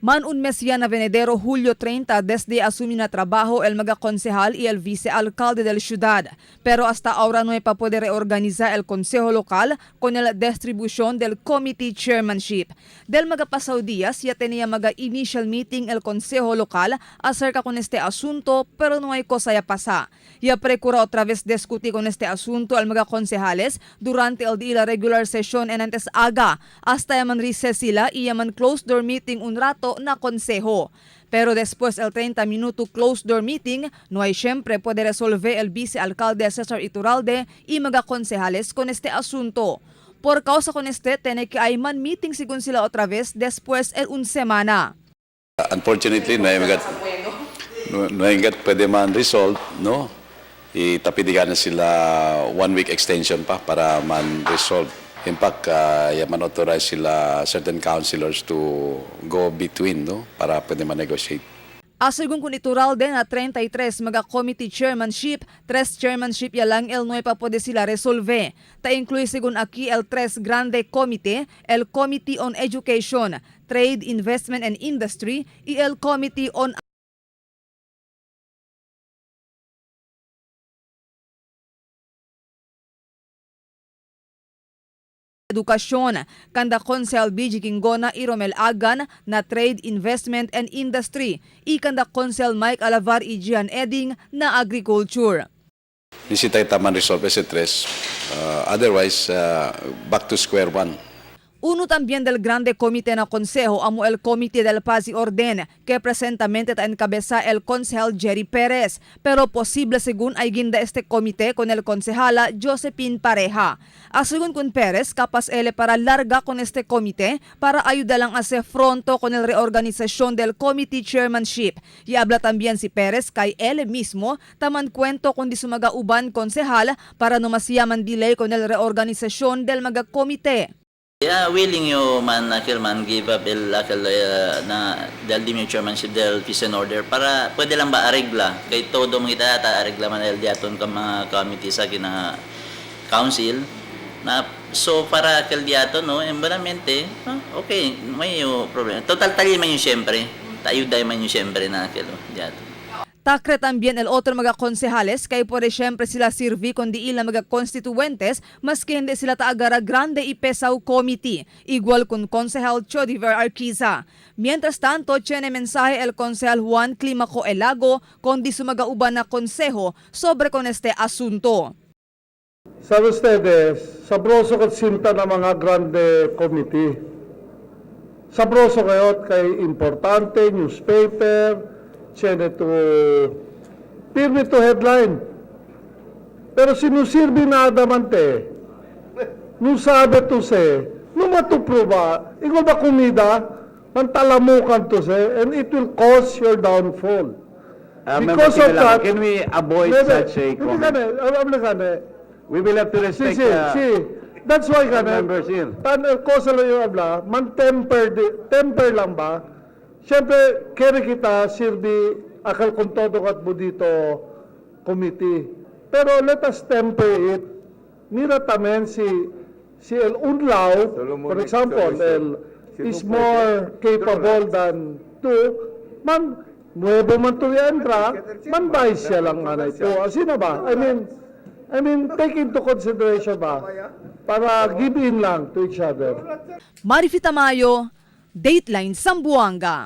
Man un mes ya na venedero julio 30 desde asumir na trabajo el maga concejal y el vicealcalde del ciudad. Pero hasta ahora no hay pa poder reorganizar el consejo local con el distribución del committee chairmanship. Del maga pasaw días ya tenía maga initial meeting el consejo local acerca con este asunto, pero no hay cosa ya pasa. Ya precura otra vez discutir con este asunto al maga concejales durante el día regular session en antes aga hasta yaman recess sila y yaman closed door meeting un rato na consejo. Pero después el 30 minuto closed door meeting, no hay siempre puede resolver el vicealcalde Cesar Iturralde y mga concejales con este asunto. Por causa con este, tiene que hay man meeting según sila otra vez después el un semana. Unfortunately, no hay magat, no hay gat pwede man resolve, no? Itapidigan na sila 1 week extension pa para man resolve. In fact, yaman authorize sila certain councilors to go between, no? Para pwede man negotiate. Asegun kun Iturralde na 33 mga committee chairmanship, tres chairmanship ya lang el nueva pwede sila resolve. Ta incluye según aquí el tres grande comité, el Committee on Education, Trade, Investment and Industry y el Committee on Edukasyon, kanda Konsehal BG Guingona y Romel Agan na Trade, Investment and Industry, y kanda Konsehal Mike Alavar y Gian Eding na Agriculture. Nisita man resolve ese tres. Otherwise, back to square one. Uno también del Grande Comité na Consejo amo el Comité del Paz y Orden, que presentamente ta encabeza el concejal Jerry Pérez, pero posible según ay ginda este comité con el concejala Josephine Pareja. Asegún con Pérez, capaz ele para larga con este comité para ayudar lang hacer fronto con el reorganización del committee chairmanship. Y habla también si Pérez kay ele mismo taman cuento con di sumaga uban concejal para no masiyaman delay con el reorganización del maga comité. Yeah, willing yo man akil man give up el akil na del di chairmanship del peace and order para pwede lang ba aregla kay todo mga ita ta aregla man el diaton ka mga committee sa kina council na so para akil diaton no embaramente okay may yo problema total tali man yung siyempre tayo day man yung siyempre na akil oh, diaton. Takre también el otro mga konsehales kay por siyempre sila sirvi kundi ilang mga constituentes maski hindi sila taagara grande y pesaw committee, igual con konsehal Chodiver Arquiza. Mientras tanto, tiene mensaje el konsehal Juan Climaco Elago kundi sumagauban na konseho sobre con este asunto. Sabi ustedes, sabroso kat sinta ng mga grande committee. Sabroso kayo kay importante, newspaper, tiene to, pirmi to headline. Pero sinusirbi na adamante, nung sabi to se, nung matupruba, ikaw ba kumida, mantalamukan to se, and it will cause your downfall. Member Because of Kigalama, that, can we avoid Bebe, such a hindi comment? kami, alam kami, We will have to Si, respect si, si. That's why kami, members here. tan cosa lang yung abla, man temper, di, temper lang ba? Siyempre, kere kita, sirbi, akal kung todo kat mo dito, committee. Pero let us temper it. Mira tamen si El Unlao, for example, El, is more capable than two, man, nuevo man to entra, man vice siya lang anay po. Asino ba? I mean, take into consideration ba? Para give in lang to each other. Marifi Tamayo, Dateline Zamboanga.